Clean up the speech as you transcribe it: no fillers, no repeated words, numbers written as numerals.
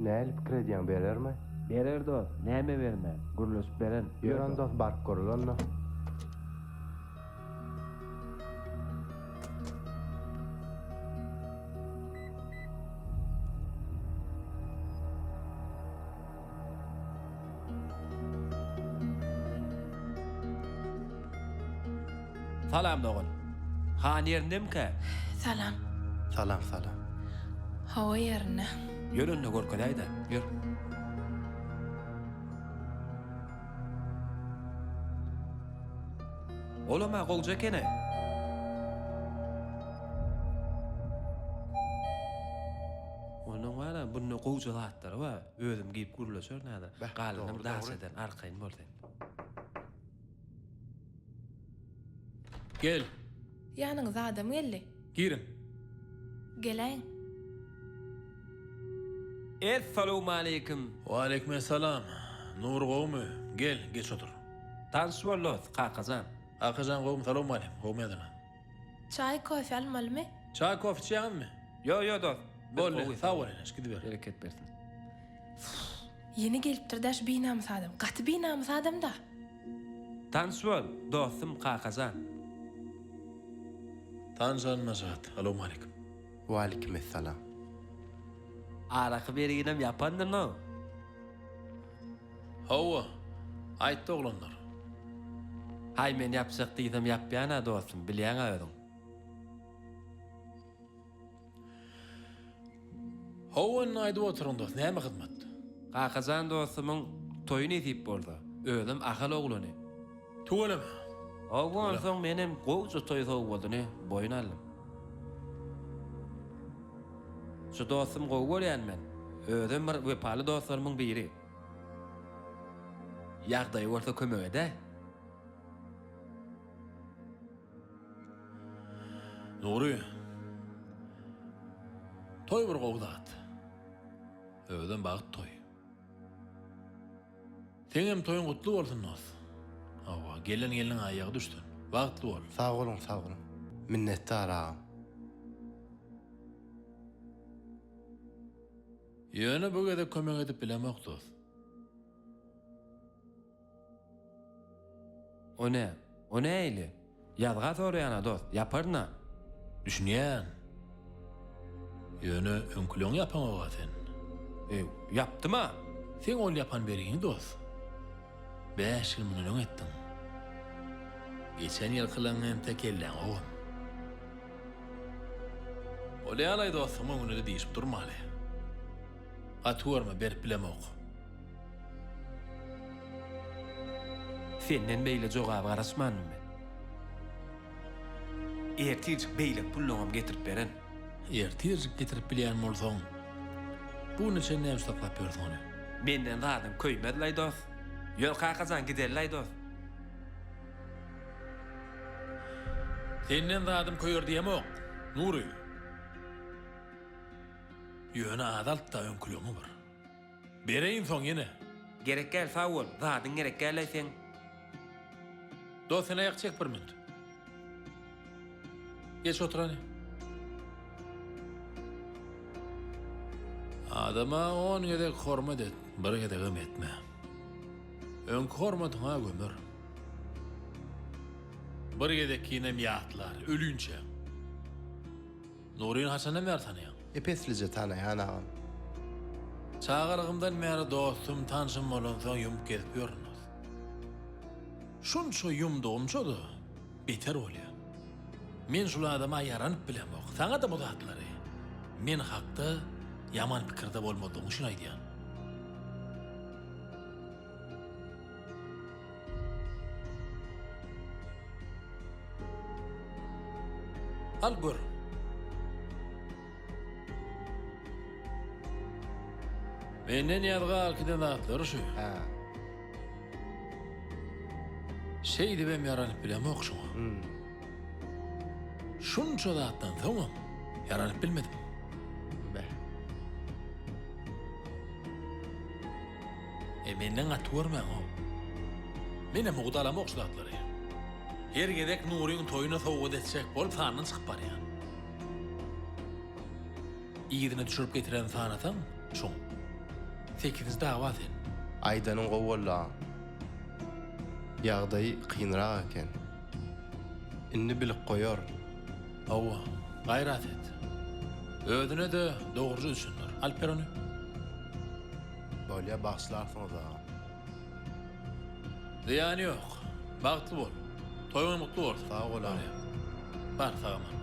Nähili pikir edýäň berermi? Berer dost, näme bermez, gürleşip berin. Ýör onda dos baryp göreli onda. Salam dogan. Han ýerindemikä? Salam. Salam salam. Hawa ýerinde. Ýör onda görkezäýdä. Ýör. Olam-a gowja ekeni. Ondan bar-a bunda gowja zatlary bar. Özüm geýip gürleşerin häzir. Beh, Galanam dogry, daş dogry. ederin, arkaýyn bol sen. Gel. Ýanyňyza adam geldi. Giriň. Geläýiň. Essalawmaleýkim. Waleýkim essalam. Nury gowumy? Gel, geç otur. Tanyş bol dost, Kakajan. Kakajan gowumy? Salowmaleýkim. Gowumy ýadyna? Çaý kofe almalymy? Çaý kofe içýäňizmi? Ýo ýo dost. Biz Boldy, gowy, sag bol ene, gidiber. Bereket bersin. Ýene gelipdir-dä şu binamys adam. Gaty binamys adam-da. Tanyş bol, dostum Kakajan. Tanyşanyma şat. Salowmaleýkim. Waleýkim essalam. Araky berginem ýapandyryn-ow. Hawa, aýtdy oglanlar. Haý men ýapjak diýsem ýapýan-a dostum, bilýäň-ä özüň. Hawa indi aýdyp oturyň dost, näme hyzmat? Kakajan dostumyň toýy nesip bolsa. Özem Ahal oglany. Tüweleme. Hawa onsoň menem gowja toý sowgadyny boýun aldym. Şu dostum gowy görýän men. Özem bir wepaly dostlarymyň biri. Ýagdaýy bolsa kömek edäý. Nury. Toý bir gowy zat. Özem bagt toýy. Seňem toýuň gutly bolsun dos. Hawa, gelen gelniň aýagy düşsün. Bagtly bol. Sag boluň sag boluň. Minnetdar agam. Ýöne bu gezek kömek edip bilemok dos. O nä? O nähili? Ýazga soraýan-a dost, ýaparyn-a. Düşünýän. Ýöne öňküleňi ýapaňok-a sen. Eý, ýapdym-a. Seň ol ýapan bergiňi dost, bäş ýyl mundan öň etdiň. Geçen ýylkylaňy entek elläňogam. Bolýa-laý dostuň öňünde-de diýşip durmaly. Gaty görme, berip bilemok. Senden beýle jogaba garaşmandym men. Ertirjik beýleki pullaňam getirip beren. Ertirjik getirip bilýän bolsaň, bu güne çenli näme üçin saklap ýörsüň ony? Menden zadyň köýmez-laý dost. Ýör kakajan gideli-laý dost. Senden zadym köýer diýemok, Nury. Ýöne azalt-da öňküleňi bir. Bereýin soň ýene. Gerek däl sag bol, zadyň gerek däl-aý seň. Dost sen aýak çek bir minut. Geç otur hany. Adama on gezek hormat et, bir gezegem etme. Öňki hormatyňa gömer. Bir gezekkinem ýatlar, ölinçäň. Nuryny haçandan bäri tanaýaň? Ep-eslije tanaýan agam. Çagalygymdan bäri dostum, tanşym bolansoň ýumup gezip ýörün dost. Şunça ýumdugymça-da beter bolýar. Men şul adama ýaranyp bilemok. Saňa-da bu zatlary men hakda ýaman pikirde bolmazlygyň üçin aýdýan. Al gör. Menden ýazga alkiden zatlary şu. Hä. Şeýdibem ýaranyp bilemok şuňa. Hmm. Şunça zatdan soňam ýaranyp bilmedim. Beh. E menden gaty görmäň-ow. Menem mugt alamok şu zatlary. Her gezek Nuryň toýuna sowgat etjek bolup sandan çykyp barýan. Yzyna düşürip getiren sanasaň, şoň. Sekizinji dawa sen. Aýdanyň gowy boldy agam. Ýagdaýy kynrak eken. Indi bilip goýar. Hawa, gaýrat et. Özüne-de dogruja düşündir. Alyp ber ony. Bolýa bagyşlarsyňyz agam. Zyýany ýok. Bagtly bol. Toýuň gutly bolsun. Sag bol agam. Bar sag aman.